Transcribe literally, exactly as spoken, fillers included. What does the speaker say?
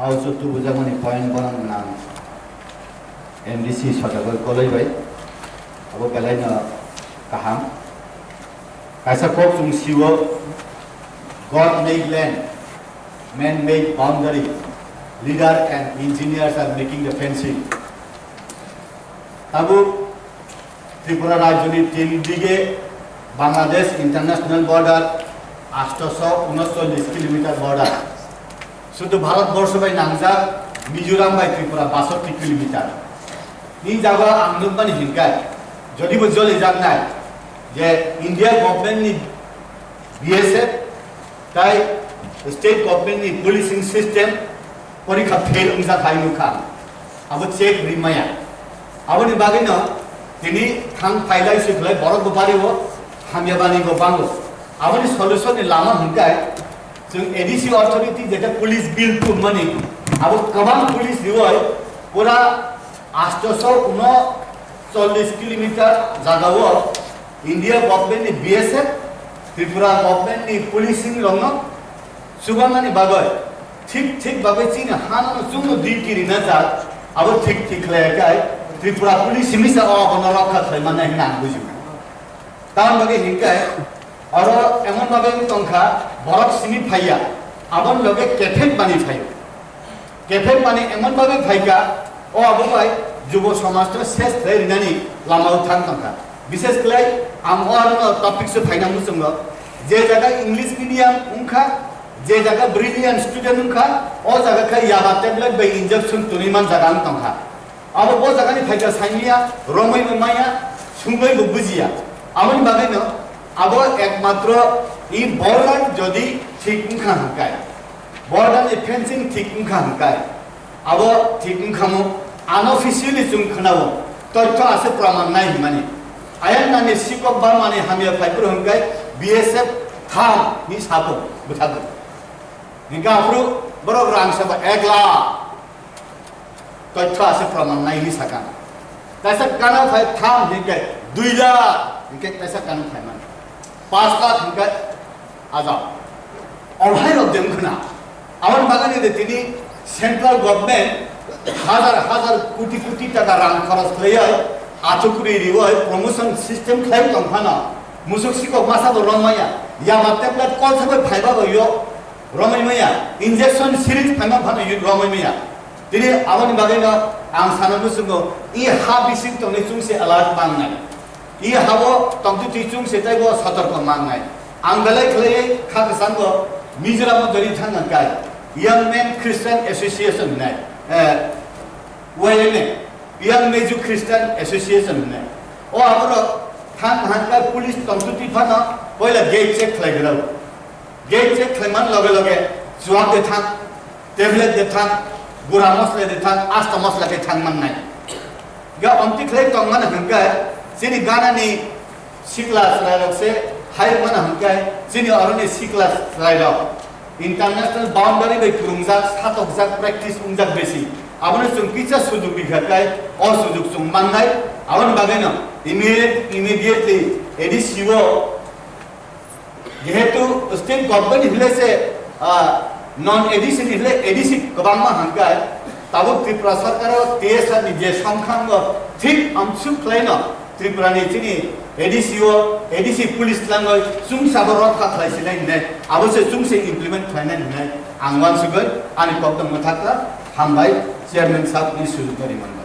House o tubujakmani point bono nang M D C sotago koloi bai, abo belai no kaham. Kaisa kok chwng sio, "God made land, man made boundary, leader and engineers are making the fencing." Tabuk Tripura rajyoni tin dige Bangladesh international border, aatso unochollis kilometer border. Sudu Bharat borsho bai nangjak Mizoram bai Tripura basotti kilometer. Ni jaga ang nukmani hinkai, jodi bo joli jaknai je India government ni B S F tai state government ni policing system porikha fail wngjak hai nukha. Abo check rimaya. Aboni bagwi no tini thang phailai sikhlai borok bo bari o hamya bani bo bango. Aboni solution ni lama hwnkai chwng A D C authority jeta police bill tubmani abo kwbang police rioi pura aatso unochollis kilometer jaga o India government ni B S F, Tripura government ni policing rokno chubanani bagwi thik thik bagwi chini hano chwngno duty rina jak, abo thik thik khlai kai Tripura police himisa o abono rokha khlai mannai hwnna ang bujio. Tamoni bagwi hinkai oro emon bagwi wng tongkha borok simi phaiya, aboni loge kephek bani phaio. Kephek mani emon bagwi phaikha, o abo bai jubo somaj no ses khlai rinani lama o thang tongkha. Bishes khlai ang o arono topic se phaina muchungo, je jaga English medium wngkha, je jaga brilliant student wngkha, o jaga khe yaba tablet bai injection twnwi man jaga wng tongkha. Abo bo jagani phaikha saimanya, romwi bo maya, sungwi bo bujiya. Aboni bagwi no abo ekmatro i border jodi thik wngkha hwnkai. Border ni fencing thik wngkha hwnkai. Abo thik wngkha mo, unofficially chwng khwnao, toitho ase praman nai hwnmani. Ayang nani sikok ba mani hamya phaiphuru hwnkai B S F tham ni sapo bwthago. Hingka aphuru borok rang saba ek lakh. Toitho ase praman nai hwnwi sakha. Kaisa kano phai tham hingke dui lakh, hingke kaisa kano phai man. Panch lakh hingke ajao. Omo hai rok de wngkhna. Aboni bagwi de tini central government hajar hajar koti koti taka rang khoros khlaiwi achukri riwi promotion system khlai tongphano musuk sikok masa bo romaya. Yama tablet kol sabai phaiba bo yo romwi maya, injection syringe phaima phano yun romwi maya. Tini aboni bagwi no ang sana muchungo, i ha bising tongnai chwngse alert mangnai. I habo tongtwi twi chwngse taibo sotorko mangnai. Ang belai khlaiwi kha kwchango Mizoram o dori thang nang kai. Young Men Christian Association hinai, eh, Y M A, Young Meju Christian Association hinai. O aborok thang hangkai police tongtwi twi phano poila gate check khlai grao. Gate check khlaiman loge loge chuak de thang, tablet de thang, gura mosla de thang, asta mosla de thang mannai. Ga omti khlai tong mano hwnkhe chini ganani sikla chwrairok se hai mano hwnkhe chini oroni sikla chwrairok international boundary bai kwrwngjak, satokjak, practice wngjak besi. Abono chwng kisa sujuk rikha khe o sujuk chwng mannai. Aboni bagwino immediate-, immediately A D C o Jehetu state government hile se, ah, non A D C ni hile A D C kwbangma hangkai, tabuk Tripura sarkar o T S R ni je songkhango thik amsuk khlaino Tripura ni chini A D C o, A D C police tlangoi chwngsa bo rokha khlai sinai hinai, abo se chwngse implement khlainai hinai ang uansugwi ani kok no mwthakha. Hambai chairman sahab ni sujukno rimani.